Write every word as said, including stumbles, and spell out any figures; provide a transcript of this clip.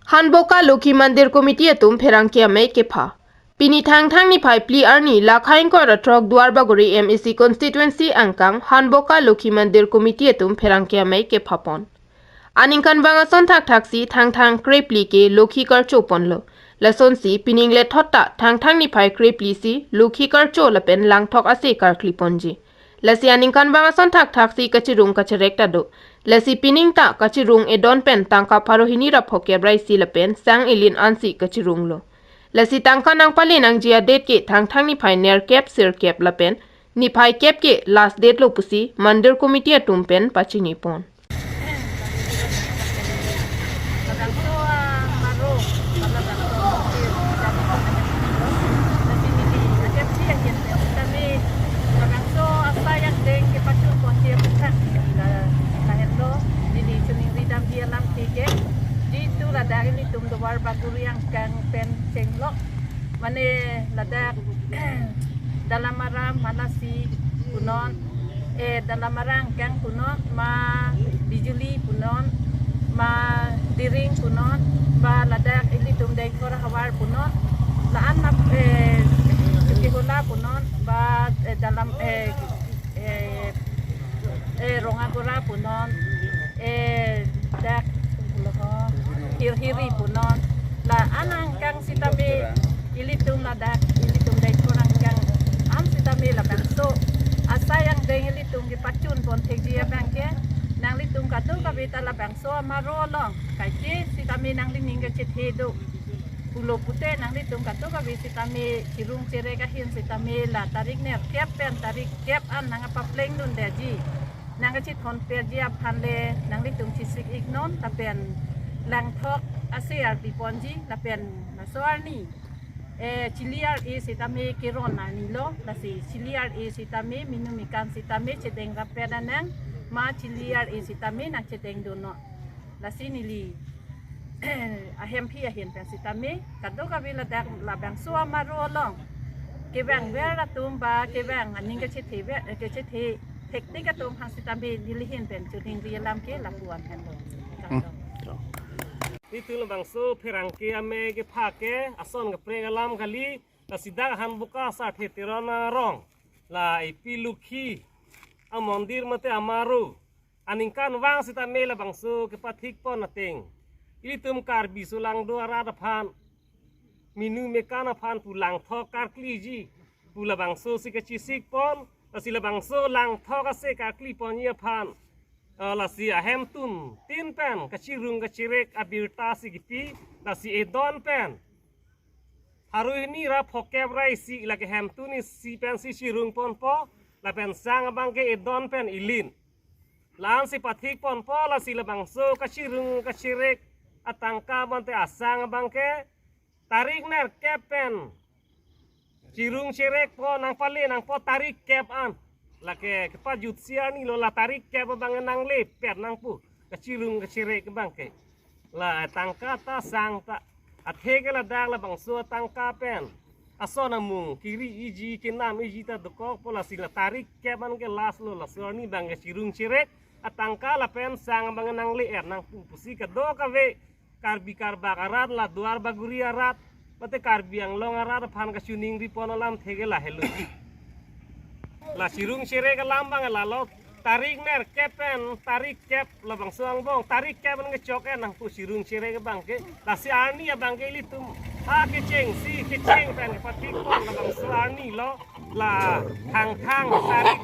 Hanboka Lokhi Mandir Committee atum pherangke amei kepha. Pini Thangthang niphai phli arni, Lakha ingkoi ra throk, Duarbagori M A C constituency angkang Hanboka Lokhi Mandir Committee atum pherangke amei kephapon. Aningkanvang ason thakthaksi Thangthang krephli ke Lokhi karcho ponlo. Lasonsi pining lethot ta Thangthang niphai krephli si Lokhi karcho lapen langthok ase karkli ponji. Lasi aningkanvang ason thakthaksi kachirung kacherek ta do. Lasi pining ta kachirung edon pen tangka pharo hini ra phokep ra isi lapen sang ilin ansi kachirunglo. Lasi tangka nangpale nangji adet ke Thangthang niphai nerkep sirkep lapen niphai kep ke last date lo pusi Mandir Committee atum pen pachini pon. Labangso amaro, labangso amaro, labangso asai angdeng kepachun ponji aphuthak la, lahenlo, neli choningri damji alam ke ke. Jitu ladak ilitum Duarbagori angkang pen chenglok. Mane ladak Dalamara Malasi punon, eh, Dalamara angkang punon, ma Bijuli punon, ma Diring punon, ba ladak ilitum Dengkhor havar punon, la-an na, eh, Chokihola punon, ba, eh, Dalam, eh, eh, eh, Rongagora punon, eh, dak, Hir-, Hiri punon, la-an angkang sitame ilitum ladak, ilitum Dengkhor angkang an sitame labangso asai angdeng ilitum kepachun pon thekji abang ke, nanglitum kadokave ta labangso amaro along kaike sitame nanglining kachethe do pulo pute, nanglitum kadokave sitame chirung cherek ahin sitame la tarik nerkep pen tarik kep an nangpaplengdun detji, nangkachethon perji aphan le nanglitum chesik iknon lapen langthok ase arpi ponji lapen laso arni, eh, chili ar-e sitame keron arni lo, lasi chili ar-e sitame minu mekan sitame chedeng rapet anang, ma chili ar-e sitame nangchedengdunnon. Lasi neli ahemphi ahin pen sitame kadokave ladak labangso amaro along kevang ver atum ba kevang aning kachethe ver, eh, kachethe thektik atum aphan sitame neli ahin pen choningri alam ke lapu-an henlo. Kardom. Ilitum labangso pherangke amei kepha ke ason kaprek alam kali, lasi dak Hanboka Sarthe Teron arong, la epi Lokhi amondir mate amaro aningkanvang sitame labangso kepathik pon ateng, ilitum Karbi solangdo arat aphan, minu mekan aphan pu langthok karkliji pu labangso si kachesik pon, lasi labangso langthok ase karkli ponji aphan, eh, lasi ahemtun tin pen kachirung kacherek abirta si kipi, lasi edon pen pharo hini ra phokep ra isi lake hemtun isi pensi chirung ponpo, lapen sang abang ke edon pen ilin. La-ansi pathik ponpo, lasi labangso kachirung kacherek atangka mate asang abang ke tarik nerkep pen chirung cherek po, nangpale nangpo tarik kep an. Lake kepajutsi arni lo, la tarik kep abang nanglepet nangpo kachirung kacherek abang ke. La tangka ta sang ta, athe ke ladak labangso tangka pen ason amung kiri iji kenam iji ta dokokpo, lasi la tarik kep an ke last lo, laso arni abang ke chirung cherek atangka lapen sang abang nangle-et nangpo pusi kadokave Karbi Karbak arat, la Duarbagori arat mate Karbi Anglong arat aphan kachoningri pon alamthe ke lahelo. La chirung cherek alam abang lalo, tarik nerkep pen tarik kep labangso angbong, tarik kep an kechok-et nangpo chirung cherek abang ke. Lasi arni abang ke ilitum ha kechengsi kecheng pen kepathik pon labangso arni lo, la Thangthang tarik